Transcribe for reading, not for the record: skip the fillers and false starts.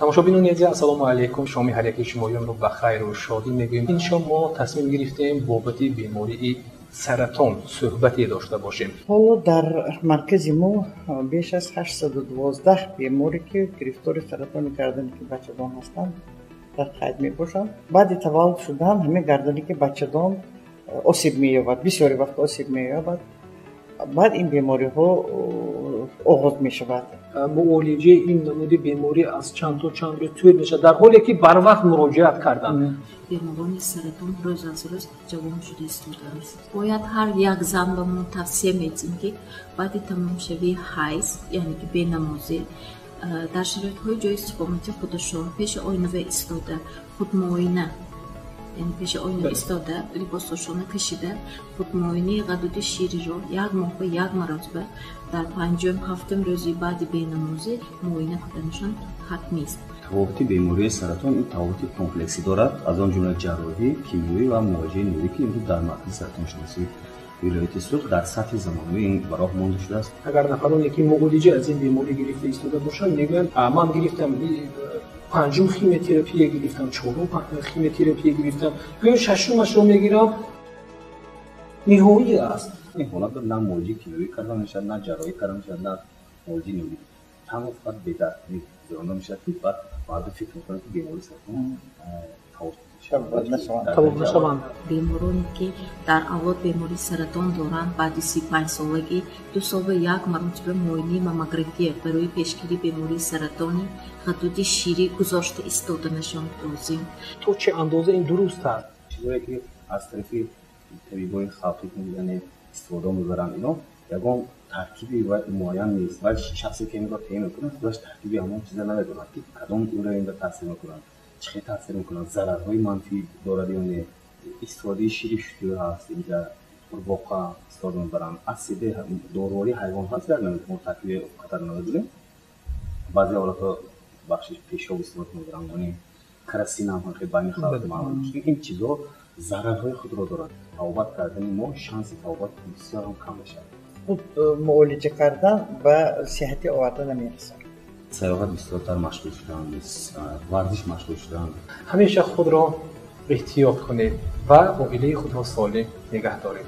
Тамошобинони азиз, ассалому алайкум. Шоми ҳар яки шумоёнро ба хайру шодӣ мегӯем. Ин шом мо тасмим гирифтем бобати бемории саратон суҳбате дошта бошем. Ҳоло дар маркази мо беш аз 812 беморе, ки гирифтори саратони гарданики бачадон ҳастанд, дар қайд мебошанд. Баъди таваллуд шудан ҳамин гарданики бачадон осеб меёбад, бисёри вақт осеб меёбад. Баъд ин бемориҳо оғоз мешавад. Муолиҷаи ин намуди беморӣ аз чанд то чанд рӯз тӯл мешавад, дар ҳоле ки барвақт муроҷиат карданд? Беморони саратон рӯз аз рӯз ҷавон шуда истодаанд. Бояд ҳар як зан ба мо тавсия медиҳем, ки баъди тамомшавии ҳайз, яъне ки бенамозӣ, дар шароитҳои ҷои истиқомати худашон пеши оинава истода худмуоина, яъне пеши оина истода, либосҳошонро кашида, худмуоинаи ғадуди шириро як моҳ ба як маротиба дар панҷум, ҳафтум рӯзи баъди бенамозӣ муоина карданашон ҳатмист. Табобати бемории саратон ин табобати комплексӣ дорад, аз он ҷумла ҷарроҳӣ, кимиёӣ ва муолиҷаи нурӣ, ки имрӯз дар маркази саратоншиносии вилояти Суғд дар сатҳи замонавӣ ин ба роҳ монда шудааст. Агар нафароне, ки муолиҷа аз ин беморӣ гирифта истода бошанд, мегӯянд: ман гирифтам, панҷум химиотерапия гирифтам, чорум химиотерапия гирифтам, гӯё шашумашро мегирам, ниҳоӣ аст. Ин ҳолат на муолиҷаи кимиёвӣ карда мешавад, на ҷарроҳӣ карда мешавад, на муолиҷаи нурӣ. Танҳо фақат бедардкунӣ гузаронда мешавад, ки баъд мардум фикр мекунанд, ки бемории саратон табоб нашаванд. Бемороне, ки дар авлод бемории саратон доранд, баъди 35 солагӣ 2 сол ба як маротиба муоинаи маммография барои пешгирии бемории саратони ғадуди ширӣ гузошта истоданашон лозим. То чӣ андоза ин дуруст аст? Чизое, ки аз тарафи табибони халқӣ, яъне, истифода мебаранд, ино ягон таркиби муайян нест, вале шахсе, ки инро таъин мекунад, худаш таркиби ҳамон чиза намедонад, ки кадом ӯро инро таъсир мекунад, чӣ хел таъсир мекунад, зарарҳои манфӣ дорад ё не. Истифодаи шири шутур ҳаст, инҷа қурбоқа истифода мебаранд, асиди дорувории ҳайвон ҳаст, дар мо таркиби қатар намедонем. Баъзе ҳолатҳо, бахшиш, пешоб истифода мебаранд, яъне керосин ҳам хеле байни халқ маъмул. Ин чизҳо зарарҳои худро дорад. Табобат кардани мо, шанси табобат бисёр ҳам кам мешавад. Худ муолиҷа кардан ба сиҳатӣ оварда намерасад. Сайёҳат бисёртар машғул шудан, варзиш машғул шудан. Ҳамеша худро эҳтиёт кунед ва оилаи худро солим нигаҳ доред.